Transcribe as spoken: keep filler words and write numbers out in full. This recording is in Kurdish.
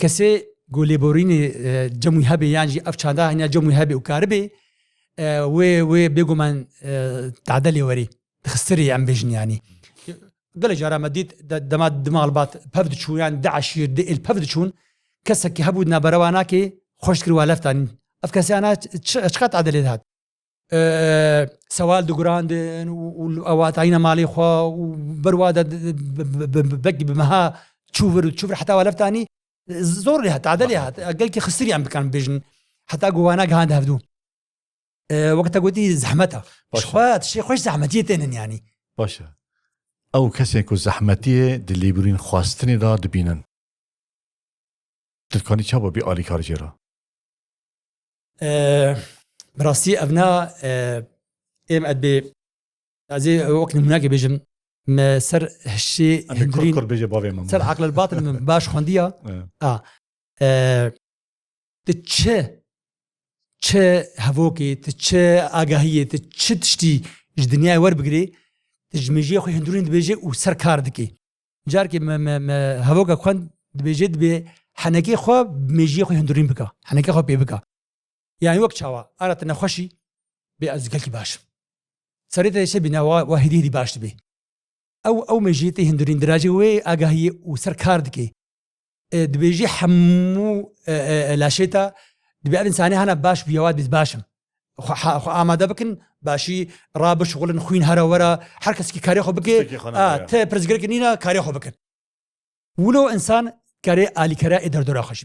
Kesê ku lêborînê, e, cem wî hebe yan jî ev çanda heniya cem wî hebe û karibe, e, wê, wê bêguman, e, tade lê werê. Dixistirê em bêjin yanî. Gelek cara me dît, de-, dema di malbat pev diçû, yan di eşîr, di êl pev diçûn, kesekî hebû di navbera wan nakê, xweş dikir wa leftanî. Ev kesê ana çi, çi, çiqas tade lê dihat. E, sewal digurandin û, û ew hatayîne malê xwe û ber wa de, de, be, be, be, be, belkî bi meha çû vir û çû vir heta wa leftanî, e, zor lê hat, tade lê hat. Gelkî xistirî em bikan bêjin. Heta ku wana gihand hevdû. E, wek te gotî zehmet e. Baş e. Ji xwe tiştê xweş zehmetiyê tênin yanî. Baş e. Ew kesên ku zehmetiyê di lêborîn xwestinê de dibînin. Tu dikanî çawa bî alîkar jê re? E, bi rastî ev na, e, êm ez bê, ez ê wek nimûnekê bêjim, me ser hişê Em ê kur hundirîn, kur bêje bavê min. Ser aqlil batin min baş xwendiya. Evet. A, e, tu çi, çi hevokê, tu çi agahiyê, tu çi tiştî ji dinyayê werbigirê, tu ji mêjiyê xwe hundirîn dibêje û ser kar dikê. Carkê me, me, me hevoka xwend dibêje, dibê henekê xwe bi mêjiyê xwe hundirîn bike, henekê xwe pê bike. Yani wek çawa, ara te nexweşî, bê ez gelkî baş im. Serê te dişe bîne wa, wa hêdî hêdî baş dibê. Ew, ew mêjiyê tê hundirîn dirajê wê agahiyê û ser kar dikê. E, dibêjî hemû, e, e, e, laşê te, dibê ev însanê hana baş bûye, wa dibê baş im. Xwe, ha, xwe amade bikin, başî ra bişixulin, xwîn here were, her kes ki karê xwe bike. Tiştekî xwe a, nebe. Te pirsgirêk nîne, karê xwe bikin. Wilo însan karê alîkara ê derdora xwe jî bike.